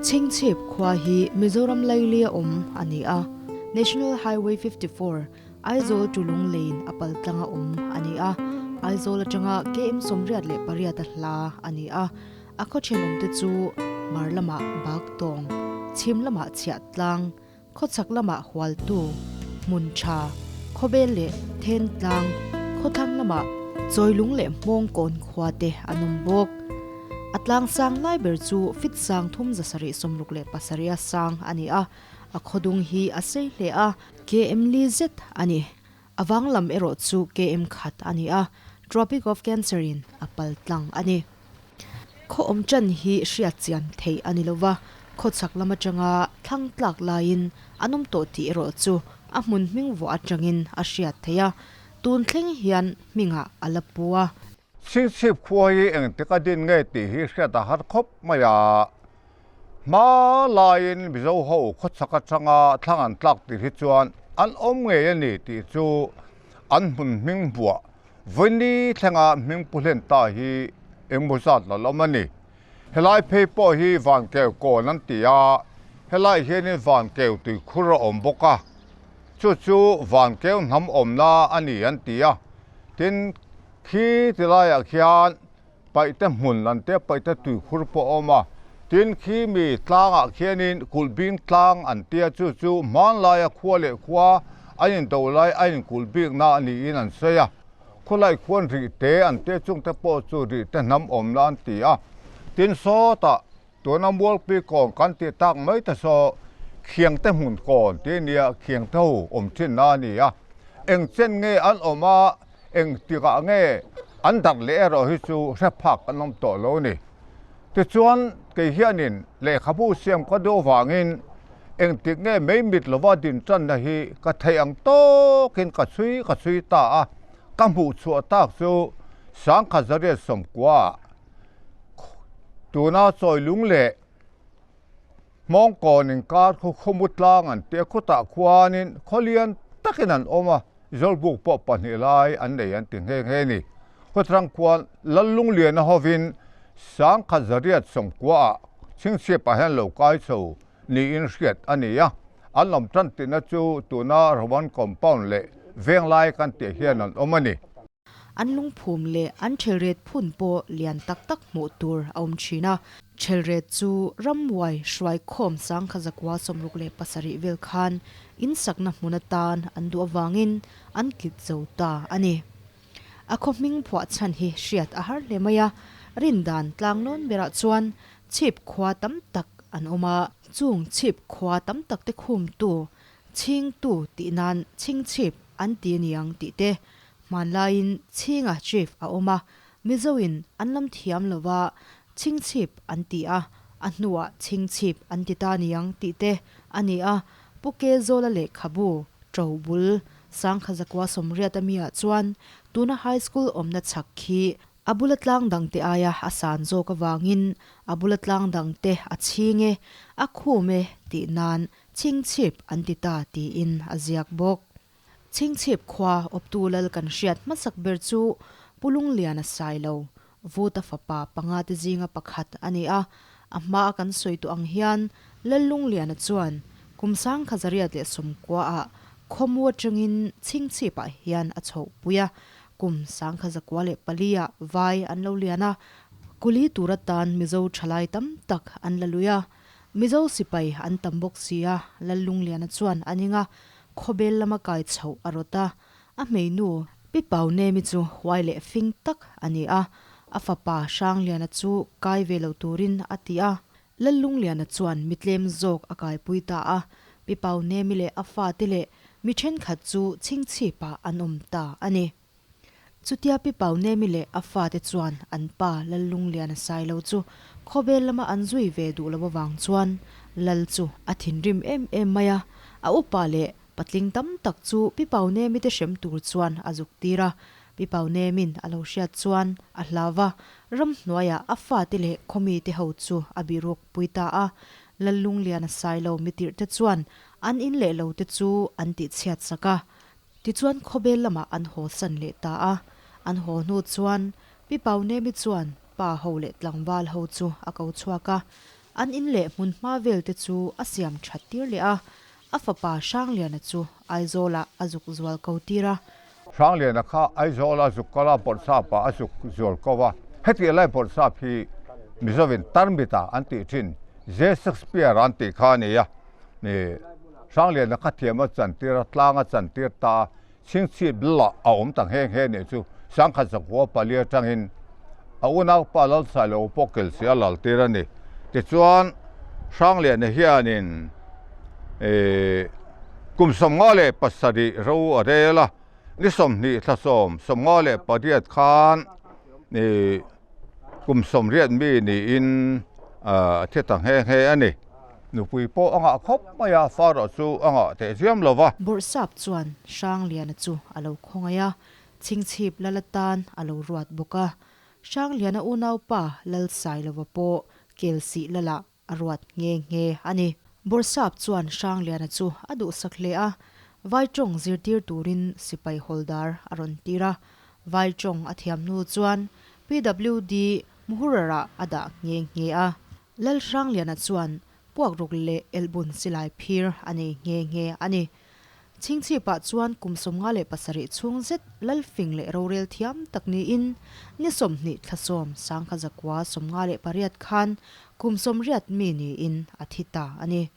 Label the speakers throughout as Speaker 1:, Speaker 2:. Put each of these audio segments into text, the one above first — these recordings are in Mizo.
Speaker 1: Chhingchhip khua hi Mizoram lailia awm a ni a, National Highway 54, Aizawl to Lunglein a pal tlanga awm a ni a, Aizawl atanga KM 88 a hla a ni a, a khaw thenawmte chu Hmar lamah Baktawng, Chhim lamah Chhiahtlang, Khawchhak lamah Hualtu, Hmun Tha, Khawbel leh Thentlang, khawthlang lamah Chawilung leh Hmawngkawn khua te an awm bawk. A tlang sang lai ber chu fit sang thum 767 a sang a ni a, a khawdung hi a sei hle a, KM li zet a ni. A vang lam erawh chu KM khat a ni a, Tropic of Cancer in a pal tlang a ni. Khaw awm ṭan hi hriat chian theih a ni lo va, khaw chhak lam aṭanga thlang tlak laiin an awm tawh tih erawh chu a hmun hming vuah aṭangin a hriat theih a, tun thleng hian hmingah a la pu a.
Speaker 2: Chhingchhip khua hi engtik a din nge tih hi hriat a har khawp mai a, hma laiin Mizo ho khaw chhak aṭanga thlang an tlak tih hi chuan an awm ngei a ni tih chu an hmun hming vuah Vawini thlenga hming pu hlen ta hi engmaw zat la lawm a ni. Helai phei pawh hi Vankeu kawn an ti a, helai hianin Vankeu tuikhur a awm bawk a, chu chu Vankeu hnam awmna a ni an ti a. Tin, khi ti laiah khian Paihte hmun an tia, Paihte tuikhur pawh a awm a. Tin, khi mi tlangah khianin Kulhbing tlang an tia, chu chu hmanlaia khua leh khua an indo lai a inkulh bikna a niin an sawi a. Khawlai khuan rih te an tia, chungte pawh chu rih te hnam awmna an ti a. Tin, sawtah tuna Mualpui kawn kan tih tak mai te saw Khiangte hmun kawn tih a nia, Khiangte ho awm thinna a ni a. Eng chen nge an awm a, Engtikah nge an darh leh erawh hi chu hre phak an awm tawh lo a ni. Tichuan, kei hianin lehkhabu siam ka duh avangin engtik nge mei mit lova din tanna hi ka theih ang tawkin ka chhui ka chhui ta a, ka hmuh chhuah tak chu Sangkhat Zariat Sawmkua tuna Chawilung leh Hmawngkawn inkar khu khawmu tlang an tia khutah khuanin khawlian takin an awm a, Zawlbuk pawh pahnih lai an nei an ti nghe nghe ni. Khawthrang khuan Lallungliana hovin Sangkhat Zariat Sawmkuaah chhingchhiapah hian lo kai chho niin hriat a ni a, an awm tan tihna chu tuna Roman Compound leh Venglai kan tih hian an awm a ni.
Speaker 1: An lungphum leh an thelret phun pawh lian tak tak hmuh tur a awm thin a. Thelret chu rambuai hruaikhawm sangkha zakua 67 vel khan in sakna hmun atan an duh avangin an kit zo ta a ni. A khaw hming phuah chhan hi hriat a har hle mai a, rindan tlanglawn berah chuan chhip khua tam tak an awm a. Chung chhip khua tam tak te khumtu, chhingtu tih nan chhingchhip an ti aniang tih te Hmanlaiin Chhinga Chief a awm a, Mizoin an lam thiam lova Chhingchhip an ti a, a hnuah Chhingchhip an ti ta niang tih te a ni a, Pu Kezawla lehkhabu, Ṭobul, Sangkha Zakua Sawmriat amiah chuan tuna High School awmna chhak khi a bula tlang dangte aia a san zawk avangin a bula tlang dangte a chhing e, a khum e tih nan Chhingchhip an ti ta tiin a ziak bawk. Chhingchhip khua awptu lal kan hriat hmasak ber chu Pu Lungliana Sailo, Vuta fapa panga te zinga pakhat a ni a. A hmaa kan sawi tawh ang hian Lal Lungliana chuan kum sangkha 890 ah khawmu atangin Chhingchhipah hian a chhohpui a. Kum 1904 ah vai an lo lian a, kuli tur atan Mizo thalai tam tak an la lui a. Mizo sipai an tam bawk si a, Lal Lungliana chuan a ning a, Khawbel lama kai chhoh a rawt a, a hmeinu Pi Paunemi chu huai leh fing tak a ni a, a fapa Hrangliana chu kai ve lo turin a ti a. Lallungliana chuan mi tlem zawk a kaipui ta a, Pi Paunemi leh a fate leh mi thenkhat chu chhingchhipah an awm ta a ni. Chutia Pi Paunemi leh a fate chuan an pa Lallungliana Sailo chu khawvel lama an zui ve duh lo avang chuan Lal chu a thinrim em em mai a, a upa leh patling tam tak chu Pi Paunemi te hrem tur chuan a zuk tir a. Pi Paunemin a lo hriat chuan a hlau va, ramhnuaiah a fate leh khawmite ho chu a bihruk pui ta a. Lallungliana Sailo mitirhte chuan an in leh lo te chu an tihchhiat sak a. Tichuan khawbel lamah an haw san leh ta a, an haw hnu chuan Pi Paunemi chuan pa ho leh tlangval ho chu a ko chhuak a. An in leh hmunhma vel te chu a siam that tir leh a, a fapa Hrangliana chu Aizawlah a zuk zual ko tir a.
Speaker 2: Hrangliana kha Aizawla zuk kal a, Bawrhsapa a zuk zual ko a. Heti lai Bawrhsap hi Mizovin Tarmita an tih thin, J. Shakespeare an tih kha a ni a. Hrangliana kha thiam a chantir a, tlang a chantir ta a. Chhingchhip lah a awm ta nghe nghe nih chu Sangkhat zakua pali atangin a unaupa Lalsailo pawh Kelsi a lal tir a ni. Tichuan Hrangliana hianin kum 57 ro a rel a, ni 20 thla 10, 58 khan kum 80 mi niin a thi ta nghe nghe a ni. Nupui pawh a ngah khawp mai a, Pharaoh chu a ngah teh ziam lo va.
Speaker 1: Bawrhsap chuan Hrangliana chu a lo khawngaih a, Chhingchhip lal atan a lo ruat bawk a. Hrangliana unaupa Lalsailova pawh Kelsih lalah a ruat nghe nghe a ni. Bawrhsap chuan Hrangliana chu a duhsak hle a, Vai tawng zirtir turin sipai hawldar a rawn tir a. Vai tawng a thiam hnu chuan PWD Muhurarah a dah nghe nghe a. Lalhrangliana chuan puakruk leh elbun silai phir a nei nghe nghe a ni. Chhingchhipah chuan kum 57 chhung zet Lalfing leh rorel thiam tak niin ni 20 thla 10 1958 khan kum 80 mi niin a thi ta a ni.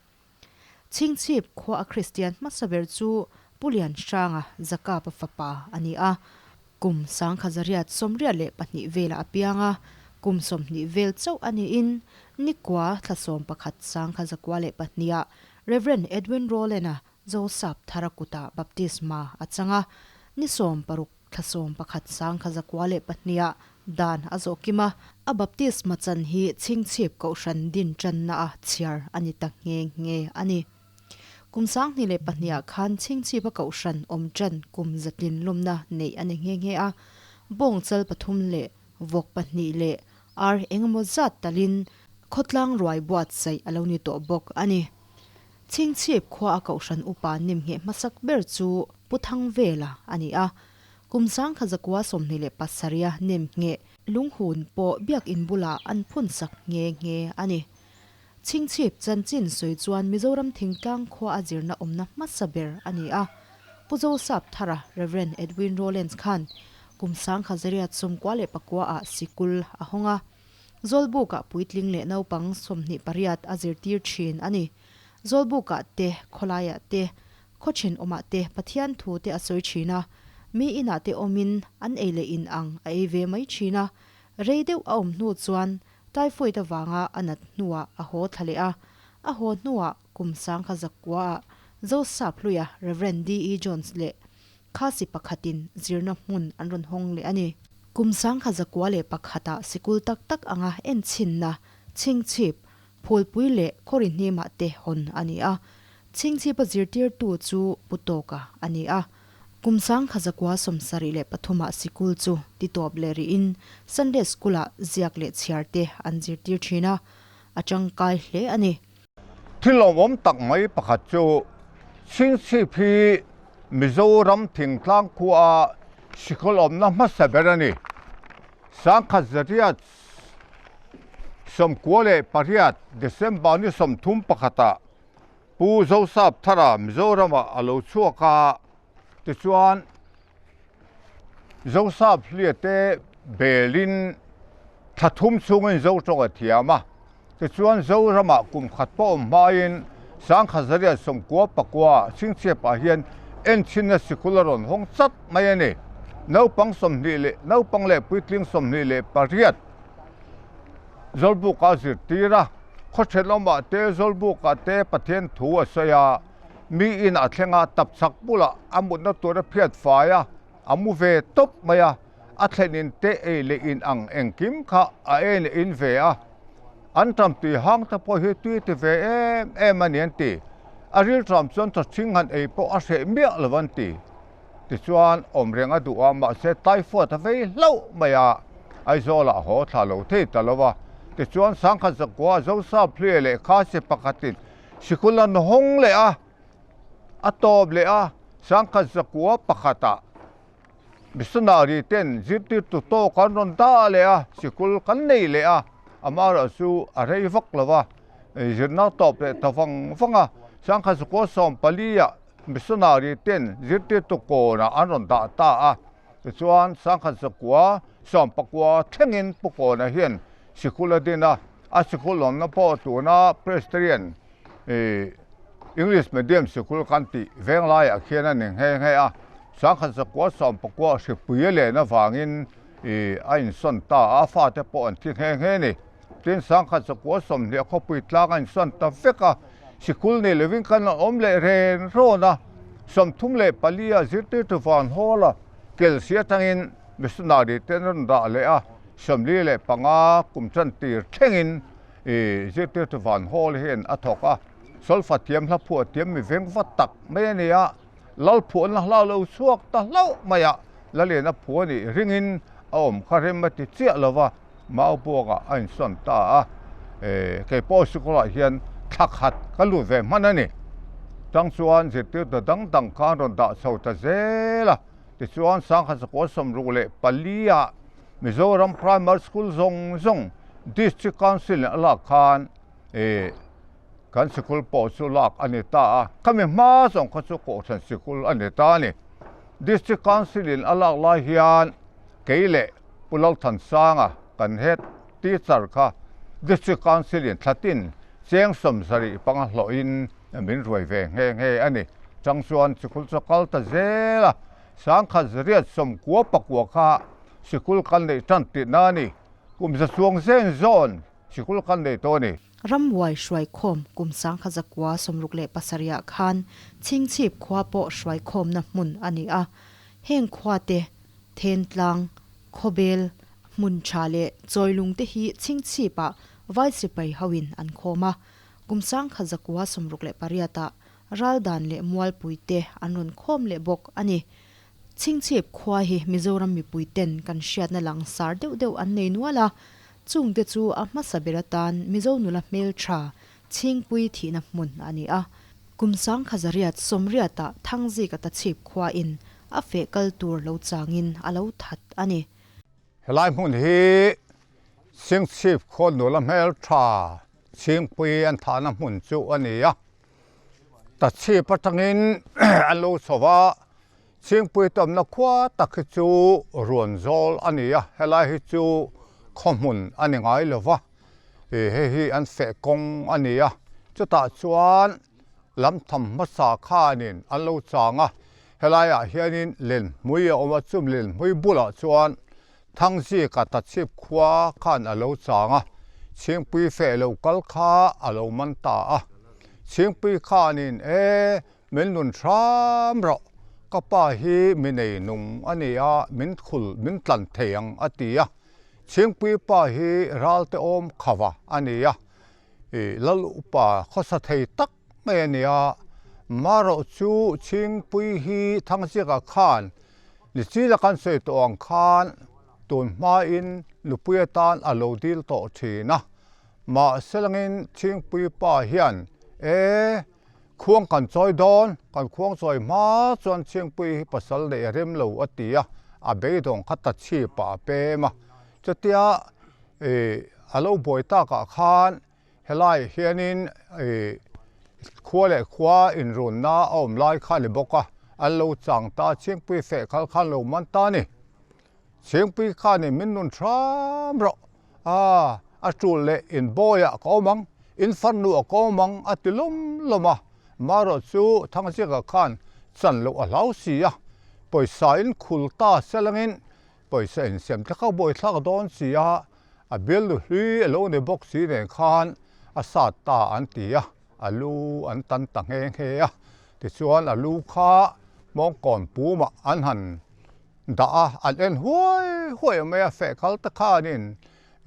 Speaker 1: Chhingchhip khua a Kristian hmasa ber chu Pu Lianhranga Zakapa fapa a ni a. Kum 1882 velah a piang a, kum 20 vel chauh a niin Nikua thla 11 1902 ah Rev. Edwin Rowland-a Joseph Thara kutah baptisma a chang a, ni 16 thla 11 1902 ah dan a zawh kim a, a baptisma chan hi Chhingchhip Kohhran din tanna a chhiar a ni ta nghe nghe a ni. Kum 2002 ah khan Chhingchhipa Kohhran awm tan kum zatlin lawmna neih a ni nghe nghe a, bawng chal pathum leh vawk pahnih leh ar engemaw zat talin khawtlang ruai buatsaih a lo ni tawh bawk a ni. Chhingchhip khua a Kohhran upa nimngheh hmasak ber chu Pu Thangvela a ni a, kum 1927 a nimngheh lunghun pawh biakin bulah an phunsak nghe nghe a ni. Chhingchhip chanchin sawi chuan Mizoram thingtlang khua a zirna awmna hmasa ber a ni a. Pu Joseph Thara, Rev. Edwin Rowlands khan kum 1999 ah sikul a hawng a. Zawlbukah puitling leh naupang 28 a zirtir thin a ni. Zawlbukah te, khawlaiah te, khaw thenawmah te Pathian thu te a sawi thin a. Mi inah te awmin an ei leh in ang a ei ve mai thin a. Rei deuh a awm hnu chuan Typhoid avanga a nat hnuah a haw thla leh a, a haw hnuah kum 1900 ah Joseph Hluia, Rev. DE. Jones leh Khasi pakhatin zirna hmun an rawn hawng leh a ni. Kum 1901 ah sikul tak tak anga enchhinna, chhingchhip, phulpui leh khawri hnimah te hawn a ni a. Chhingchhipa zirtirtu chu Pu Tawka a ni a. Kum 1973 ah sikul chu titawp leh rihin Sunday School ah ziak leh chhiar te an zirtir thin a, a tangkai hle a ni.
Speaker 2: Thil lawmawm tak mai pakhat chu Chhingchhip hi Mizoram thingtlang khua sikul awmna hmasa ber a ni. 1998 December ni 31 ah Pu Joseph Thara Mizoramah a lo chhuak a, tichuan Joseph Hlia te belin thla thum chhungin Zo tawng a thiam a, tichuan Zoramah kum khat pawh awm hmain 1999 Chhingchhiapah hian enchhinna sikul a rawn hawng chat mai a ni. Naupang 20 leh naupang leh puitling 28 Zawlbuk a zirtir a, khaw thenawmah te Zawlbukah te Pathian thu a sawi a, mi inah thleng a, tapchhak bulah a mutna tur a phiat fai a, a mu ve tawp mai a, a thlen in te ei leh in ang engkim kha a ei leh in ve a, an ṭam tui hang te pawh hi tui ti ve em em a ni an ti, a rilṭam chuan chawchhing han ei pawh a hreh miah lo an ti. Tichuan, awm reng a duh a, mahse typhoid a vei hlauh mai a, Aizawlah haw thla lo thei ta lo a. Tichuan, Sangkhat Zakua Joseph Hluia leh Khasi pakhatin sikul an hawng leh a, a tawp leh a, Sangkhat Zakua pakhatah missionary ten zirtirtu tawk an rawn dah leh a, sikul kan nei leh a, amaherawhchu a rei vak lo a. zirna tawp leh ta vang vang a, sangkhat zakua 14 ah missionary ten zirtirtu kawnah an rawn dah ta a, tichuan sangkhat zakua 19 thlengin Pu Kawna hian sikul a din a, a sikul awmna pawh tuna Presbyterian English medium sikul kan tih veng laiah khian a ni nghe nghe a, sangkhat zakua 19 hripui a len avangin a insawn ta a, a fate pawh an thi nghe nghe a ni. Tin, sangkhat zakua 20 khawpui tlang a insawn ta vek a, sikul nei lovin kan rawn awm leh ren rawn a, 34 ah zirtirtu van hawl a, Kelsi atangin missionary te an rawn dah leh a, 45 kum tan tir thlengin zirtirtu van hawl hian a thawk a, solfa thiam hla phuah thiam mi veng vat tak mai a ni a, lal phuahna hla lo chhuak ta hlauh mai a, Laliana phuah nih ringin a awm kha rem a ti chiah lo va, Maubuangah a insawn ta a, kei pawh sikawlah hian thla khat ka lut ve hman a ni. Chang chuan zirtirtu dang dang kha an rawn dah chho ta zel a, tichuan sangkhat zakua 64 ah Mizoram Primary School zawng zawng District Council in a lak khan kan sikul pawh chu lak a ni ta a, khami hma zawng kha chu Kohhran sikul a ni ta a ni. District Council in a lak lai hian kei leh Pu Lalthansanga kan head teacher kha District Council in thlatin cheng 75 hlawhin min ruai ve nghe nghe a ni. Chang chuan sikul chu kal ta zel a, 1999 kha sikul kan neih tan tihna a ni. Kum za chuang zen zawn sikul kan nei tawh a ni.
Speaker 1: Ramhuai hruaikhawm kum 1967 ah khan Chhingchhip khua pawh hruaikhawmna hmun a ni a. Heng khua te Thentlang, Khawbel, hmun tha leh Chawilung te hi Chhingchhip ah Vai sipai ho in an khawm a. Kum 1968 ah Raldan leh Mualpui te an rawn khawm leh bawk a ni. Chhingchhip khua hi Mizoram mipui ten kan hriatna langsar deuh deuh an nei nual a, chungte chu a hmasa ber atan Mizo nula hmeltha Chhingpui thihna hmun a ni a. Kum 1880 ah Thangzika Tachhip khua in a feh kal tur lo changin a lo that a ni.
Speaker 2: Helai hmun hi Chhingchhip khua nula hmeltha Chhingpui an thahna hmun chu a ni a. Tachhip atangin an lo chho va, Chhingpui tawmna khua tak hi chu Ruanzawl a ni a, helai hi chu khaw hmun a ni ngai lo va, ih hei hi an feh kawng a ni a, chutah chuan lam tham hmasa khanin an lo chang a, helaiah hianin lenhmui a awm a, chumi lenhmui bulah chuan Thangzika Tachhip khua khan a lo chang a, Chhingpui feh lo kal kha a lo man ta a, Chhingpui khanin e Min nun hram rawh, ka pa hi mi nei nung a ni a, min khul min tlan thei ang a ti a. Chhingpui pa hi ralte awm khava a ni a, i lal upa khawsa thei tak mai a ni a. Marawh chu Chhingpui hi Thangzika khan ni chila kan sawi tawh ang khan tun hmain nupui atan a lo dil tawh thin a. Mahselangin Chhingpui pa hian e. Khuang kan chawi dawn, kan khuang chawi hma chuan Chhingpui hi pasal neih a rem lo a ti a, a beidawng kha ta chhip ah a pem a. Chutia ih a lo buai takah khan helai hianin ih khua leh khua inrunna a awm lai kha a ni bawk a, an lo chang ta, Chhingpui feh khal khan lo man ta a ni. Chhingpui khanin min nun hram rawh a, a tul leh in bawiah ka awm ang, in farnuah ka awm ang a ti lawm lawm a, marawh chu Thangzika khan chan loh a hlau si a, pawisa in khul ta selangin pawisa insiam te kha buaithlak dawn si a, a bialnu hlui a lo ni bawk si nen khan a sat ta an ti a, a lu an tan ta nghe nghe a, tichuan a lu kha mawngkawn pumah an han dah a, an en huai huai mai a, feh kal te khanin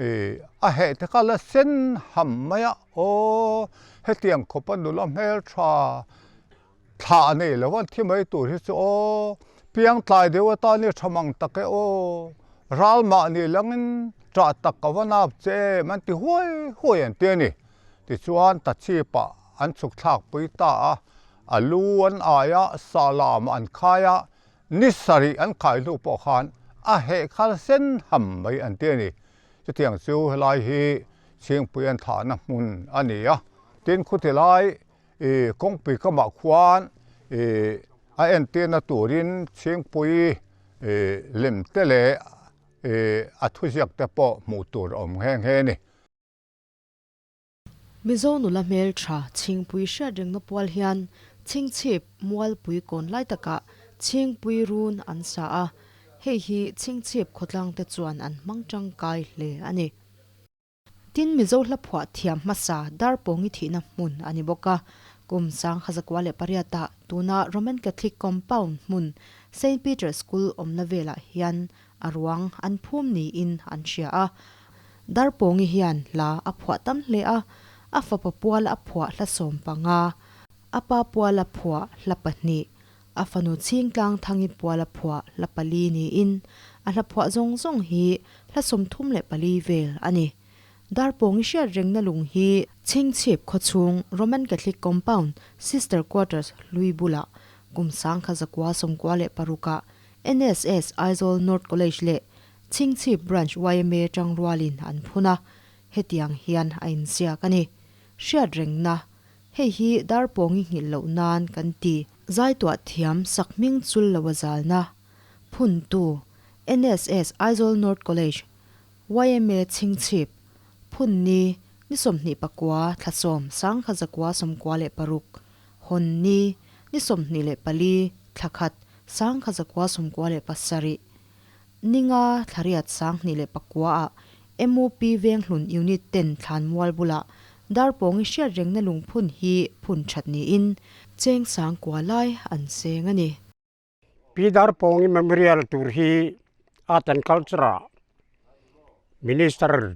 Speaker 2: ih a heh te kha la sen ham mai a, aw hetiang khawpa nula hmeltha thlah nei lo an thi mai tur hi chu aw piang tlai deuh atan hi tha mang tak e aw ral mahni langin ṭah tak ka va nap che em an ti huai huai an ti a ni. Tichuan Tachhip ah an chhuk thlak pui ta a, a lu an ai a, sahlam an khai a, Ni sarih an khai hnu pawh khan a heh khal sen ham mai an ti a ni. Chutiang chu helai hi Chhingpui an thahna hmun a ni a. Tin, khuti lai kawngpui kamah khuan a entirna turin Chhingpui lem te leh a thuziak te pawh hmuh tur a awm nghe nghe a ni.
Speaker 1: Mizo nula hmeltha Chhingpui hriat rengna pual hian Chhingchhip Mualpui kawn lai takah Chhingpui run an sa a, hei hi Chhingchhip khawtlang te chuan an hmang tangkai hle a ni. Tin, Mizo hla phuah thiam hmasa Darpawngi thihna hmun a ni bawk a, kum 1908 ah tuna Roman Catholic Compound hmun Saint Peter School awmna velah hian A ruang an phum niin an hria a. Darpawngi hian hla a phuah tam hle a, a fapa pual a phuah hla 15, a pa pual a phuah hla pahnih, a fanu Chhingtlang Thangi pual a phuah hla pali niin a hla phuah zawng zawng hi hla 34 vel a ni. Darpawngi hriat rengna lung hi Chhingchhip khawchhung Roman Catholic Compound Sister Quarters hlui bulah kum 1996 ah NSS Aizawl North College leh Chhingchhip Branch yma tangrualin an phun a, hetiang hian a inziak a ni. Hriatrengna, Hei hi Darpawngi nghilh loh nan kan ti. Zaituah thiam sakhming chul lo a zalna, Phuntu, NSS Aizawl North College, yma Chhingchhip, Phun ni, ni 29 thla 10 1996, Hawn ni, ni 24 thla khat 1997, ninga thla riat 2009 ah MUP Venghlun Unit ten thlan mual bulah Darpawngi hriat rengna lungphun hi phun that niin cheng sang kua lai an seng a ni.
Speaker 3: Pi Darpawngi Memorial tur hi Art and Culture ah Minister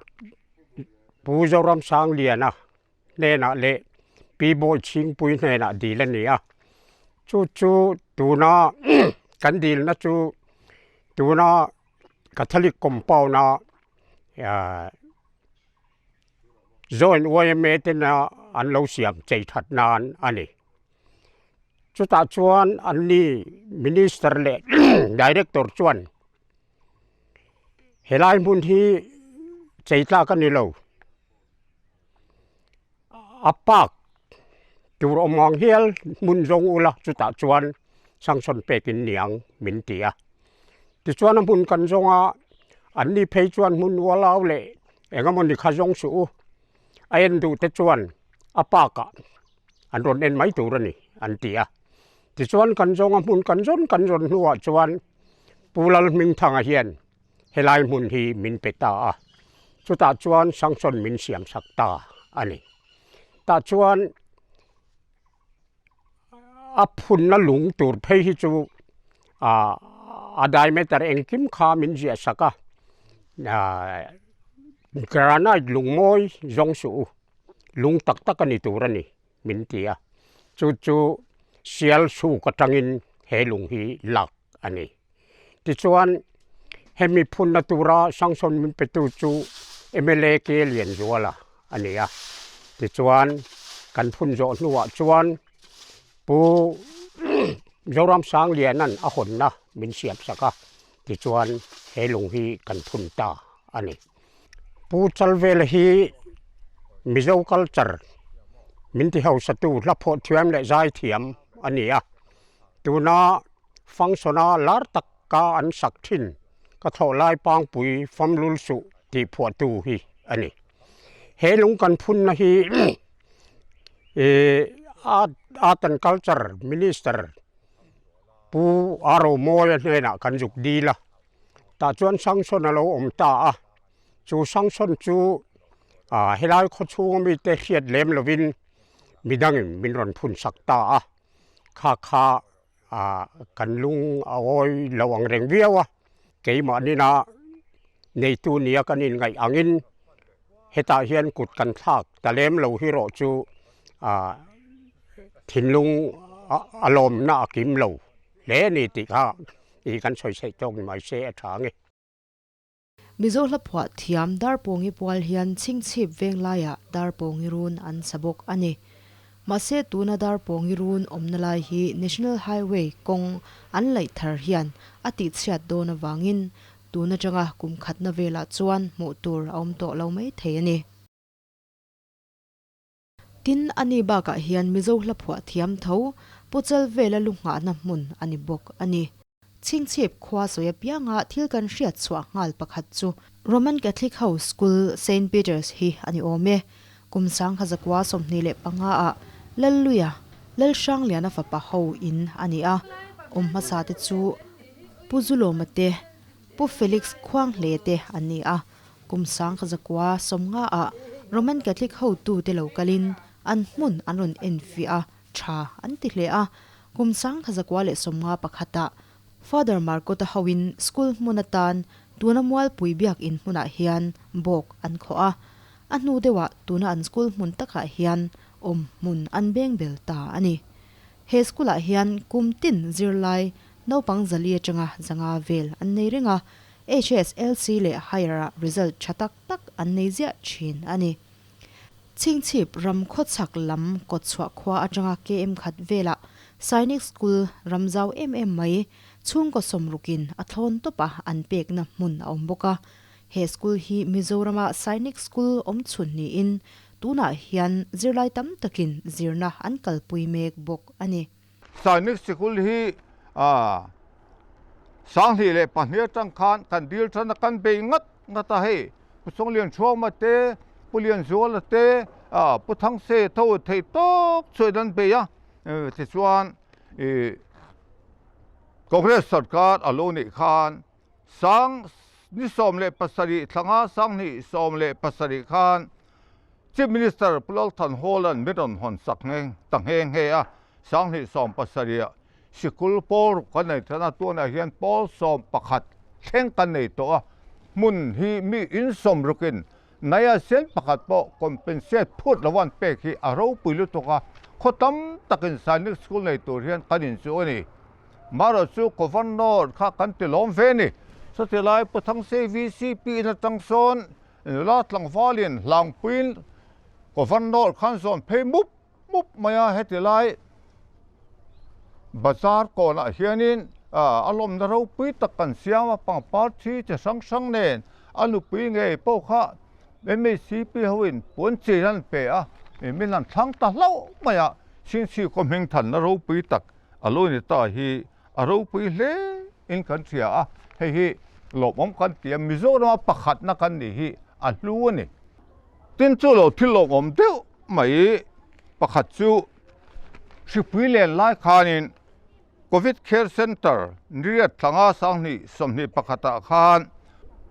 Speaker 3: Pu Zoram Sangliana hnenah leh Pi Bawi Chhingpui hnenah dil a ni a, chu chu tuna kan dilna chu tuna Catholic compound a ahh joint yma tena an lo siam chei that nan a ni. Chutah chuan anni minister leh director chuan helai hmun hi chei tlak a ni lo. A park tur awm ang hial hmun zawng ula chutah chuan sanction pek in niang min ti a. Tichuan a hmun kan zawng a, an ni phei chuan hmun ualau leh eng emaw ni kha zawng suh u. A en duh te chuan a park ah an rawn en mai tur a ni an ti a. Tichuan kan zawng a hmun kan zawn kan zawn hnuah chuan Pu Lalhmingthanga hian Helai hmun hi min pe ta a, chutah chuan sanction min siam sak ta a ni. Tah chuan a phunna lung tur phei hi chu ah a diameter engkim kha min ziah sak a, ah granite lung mawi zawng suh u, lung tak tak a ni tur a ni min ti a, chu chu sial suk atangin he lung hi lak a ni. Tichuan, hemi phunna tura sanction min petu chu mla K Lianzuala a ni a. Tichuan, kan phun zawh hnuah chuan Pu Zoram Sangliana'n a hawnna min siamsak a, tichuan he lung hi kan phun ta a ni. Pu Chalvela hi Mizo culture min ti hausatu hla phawh thiam leh zai thiam a ni a, tuna Function-a lar taka an sak thin ka thlawh lai pangpui famlul suh tih phuahtu hi a ni. He lung kan phunna hi Art and Culture Minister Pu A Romawia hnenah kan zuk dil a, tah chuan sanction a lo awm ta a, chu sanction chu helai khawchhunga mite hriat lem lovin midangin min rawn phun sak ta a, kha kha ah kan lung a awi lo ang reng viau a, keimahnin a neitu nia kan inngaih angin hetah hian kut kan thlak ta lem lo hi erawh chu ah thinlung a lawmna a kim lo hle a ni tih kha ih kan sawi saih tawk ni mai se a tha ang e.
Speaker 1: Mizo hla phuah thiam Darpawngi pual hian Chhingchhip veng laiah Darpawngi run an sa bawk a ni. Mahse tuna Darpawngi run awmna lai hi National Highway kawng an laih thar hian a tihchhiat dawn avangin tun atanga kum khatna velah chuan hmuh tur a awm tawh lo mai thei a ni. Tin, ani bakah hian Mizo hla phuah thiam tho Pu Chalvela lu nghahna hmun a ni bawk a ni. Chhingchhip khua sawi apianga thil kan hriat chhuah nghal pakhat chu Roman Catholic ho School Saint Peter's hi a ni awm e. Kum 1925 ah Lalluia, Lalhrangliana fapa ho in a ni a, awm hmasa te chu Pu Zulawma te, Pu Felix Khuanghle te an ni a. Kum 1950 ah Roman Catholic hotute lo kalin an hmun an rawn enfiah a, tha an ti hle a. Kum 1951 ah Father Markota hoin school hmun atan tuna Mualpui biakin hmunah hian bawk an khawh a. A hnu deuhah tuna an school hmun takah hian awm hmun an beng bel ta a ni. He school ah hian kum tin zirlai naupang zali atanga zanga vel an nei reng a, HSLC leh Higher ah result tha tak tak an nei ziah thin a ni. Chhingchhip ram khawchhak lam kawtchhuah khua atanga KM khat velah Sainik School ram zau em em mai chhungkaw sawmrukin a thlawn tawpa an pekna hmun a awm bawk a. He school hi Mizorama Sainik School awm chhun niin tunah hian zirlai tam takin zirna an kalpui mek bawk a ni.
Speaker 2: Sainik Sikul hi 2002 atang khan kan dil tan a, kan bei ngat ngat a hei. Pu Chawnglian Thuama te, Pu Lianzuala te, Pu Thangse tho thei tawk chuan an bei a, tichuan Congress sarkar a lo nih khan sang ni 17 thlanga 2017 khan Chief Minister Pu Lalthan Hawla'n min rawn hawn sak nghe ta nghe nghe a, 2017 ah sikul pawl ruk kan nei than a, tunah hian pawl 11 thleng kan nei tawh a, hmun hi mi in sawm rukin naia sen pakhat pawh compensate phut lo an pek hi a ropui lutuk a, khaw tam takin Sainik School nei tur hian kan inchuh a ni. Marawh chu Governor kha kan ti lawm ve a ni. Chuti lai Pu Thangse VCP in atang sawn nula tlangvalin hlangpuiin Governor khan zawn phei mup mup mai a, heti lai bazar kawnah hianin a lawmna ropui tak kan siam a, pangpar thi chi hrang hrang nen a nupui ngei pawh kha MHCP hoin puan chin an pe a, min han thlang ta hlauh mai a, Chhingchhip khaw hming thanna ropui tak a lo ni ta hi a ropui hle in kan hria a, hei hi lawmawm kan ti a, Mizorama pakhatna kan nih hi a hlu a ni. Tin chu lo thil lawmawm deuh mai pakhat chu hripui len lai khanin Covid Care Centre Niriat thlanga 2021 ah khan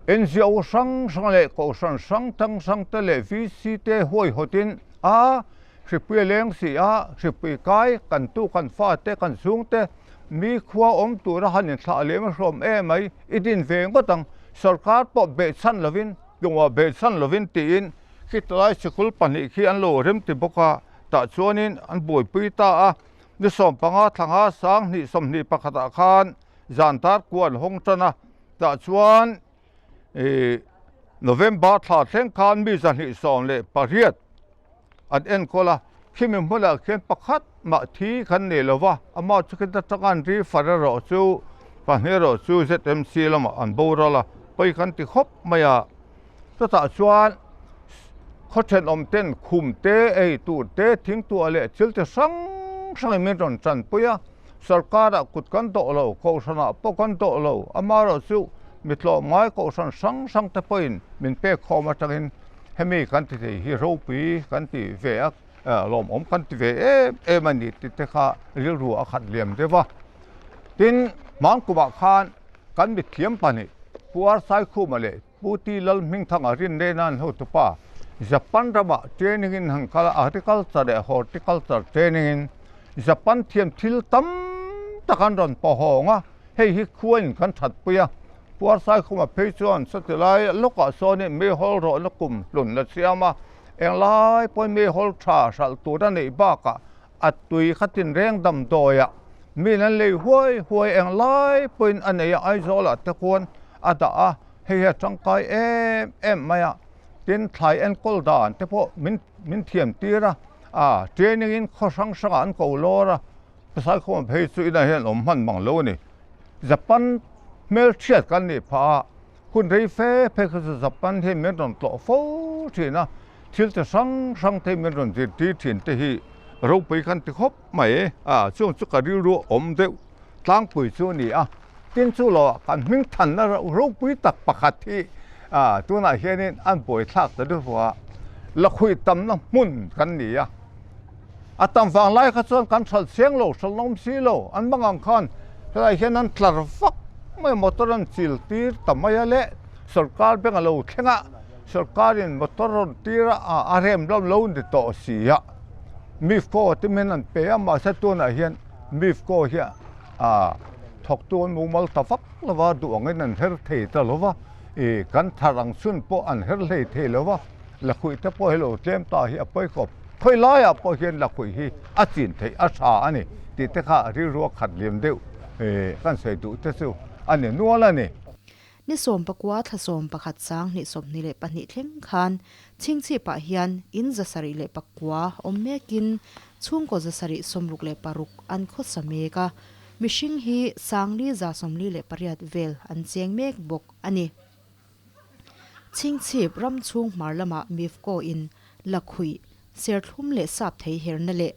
Speaker 2: NGO hrang hrang leh Kohhran hrang tang hrang te leh VC te huaihawtin a hripui a leng si a, hripui kai kan tu kan fa te kan chhung te mi khua awm tura han inthlah lem a hrawm em mai i din ve ngawt ang, sorkar pawh behchhan lovin Tungah behchhan lovin tiin khitlai sikul pahnih khi an lo rem ti bawk a, tah chuanin an buaipui ta a. Ni 15 thlanga 2021 ah khan zan tar kua an hawng tan a, tah chuan ih November thla thleng khan mi 218 an enkawl a, khimi hmunah khian pakhat mah thi kan nei lo va, amah chu khita tanga an ri far erawh chu pahnih erawh chu ZMC lamah an boral a, pawi kan ti khawp mai a, chutah chuan khaw thenawm ten khum te, ei tur te, thingtuah leh thil ti hrang hrangin min rawn tanpui a, sarkarah kut kan dawh lo, kohhranah pawh kan dawh lo, amaherawhchu mi tlawmngai kohhran hrang hrang te pawhin min pek khawm atangin hemi kan ti thei hi ropui kan ti ve a, lawmawm kan ti ve em em a ni tih te kha rilru a khat liam deuh a. Tin, hmangkumah khan kan mithiam pahnih Pu Arsaikhuma leh Pu Ti Lalhmingthanga rinrena an hotupa Japan ramah training in han kal a, agriculture leh horticulture training in Japan thiam thil tam tak an rawn pawhawng a, hei hi khuain kan thatpui a. Pu Arsaikhuma phei chuan chutih lai lawkah sawnin meihawl rawhna kum hlun a siam a, englai pawhin meihawl tha hralh tur a neih bakah a tui kha tinreng damdawiah min an lei huai huai englai pawhin a nei a, Aizawlah te khuan a dah a, hei hi a tangkai em em mai a, tin thlai enkawl dan te pawh min min thiam tir a, a training in khaw hrang hrangah an ko lawr a, Saikhawm phei chu inah hian awm hman mang lo a ni. Japan hmelchhiat kan nih phah a, hun rei fe phei kha chu Japan hian min rawn tlawh fo thin a. Thil chi hrang hrang te min rawn zirtir thin te hi ropui khan ti khawp mai a, chung chu ka rilru awm deuh tlangpui chu a ni a. Tin chu lo kan hming thanna ropui tak pakhat hi tunah hianin an buaithlak ta deuh a, lakhuih tamna hmun kan ni a. A tam vang lai kha chuan kan hralh chiang lo, hralh nawm si lo, an mang ang khan helai hian an tlar vak mai a, motor an chil tir ta mai a le, sorkar bank a lo thleng a, sorkarin motor rawn tir a, a rem lam lo ni tawh si a, MIFCO te hian an pe a, mahse tunah hian MIFCO hi a thawktu an mumal ta vak lo va, duh angin an her thei ta lo va, ih kan thar ang chhun pawh an her hlei thei lo va. Lakhuih te pawh hi lo tlem ta hi a pawi khawp. Khawi laiah pawh hian lakhuih hi a chin theih a tha a ni tih te kha rilru a khat liam deuh kan sawi duh te chu a ni nual a ni.
Speaker 1: Ni sawmpakua thla 11 2022 thleng khan Chhingchhipah hian in 79 awm mekin chhungkaw 766 an khawsa mek a, mihring hi 4,148 vel an cheng mek bawk a ni. Chhingchhip ram chhung hmar lamah Mifco in lakhuih, serthlum leh sap thei herna leh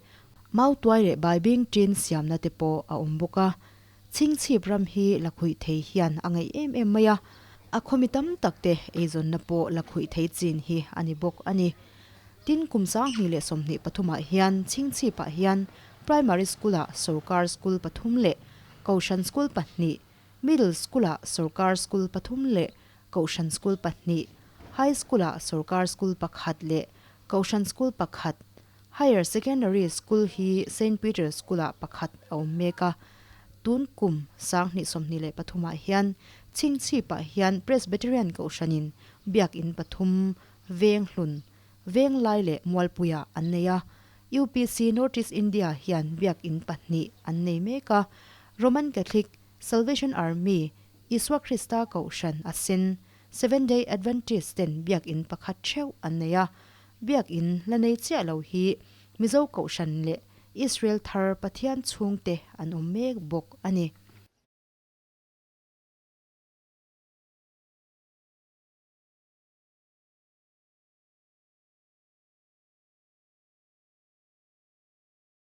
Speaker 1: mautuai leh baibing tin siamna te pawh a awm bawk a. Chhingchhip ram hi lakhuih thei hian a ngaih em em mai a, a khawmi tam tak te eizawnna pawh lakhuih thei chin hi a ni bawk a ni. Tin, kum 2023 ah hian Chhingchhip ah hian Primary School ah Sorkar School pathum leh Kohhran School pahnih, Middle School-ah sorkar school pathum leh Kohhran school pahnih, High School-ah sorkar school pakhat leh Kohhran school pakhat, Higher Secondary School hi Saint Peter School-ah pakhat a awm mek a. Tun kum 2023 ah hian Chhingchhipah hian Presbyterian Kohhranin Biakin pathum veng hlun, Venglai leh Mualpuiah an nei a. UPC North East India hian Biakin pahnih an nei mek a. Roman Catholic, Salvation Army, Isua Krista Kohhran a sen, Seven Day Adventist ten biakin pakhat theuh an nei a. Biakin la nei chiah lo hi Mizo Kohhran leh Israel thar Pathian chhungte an awm mek bawk a ni.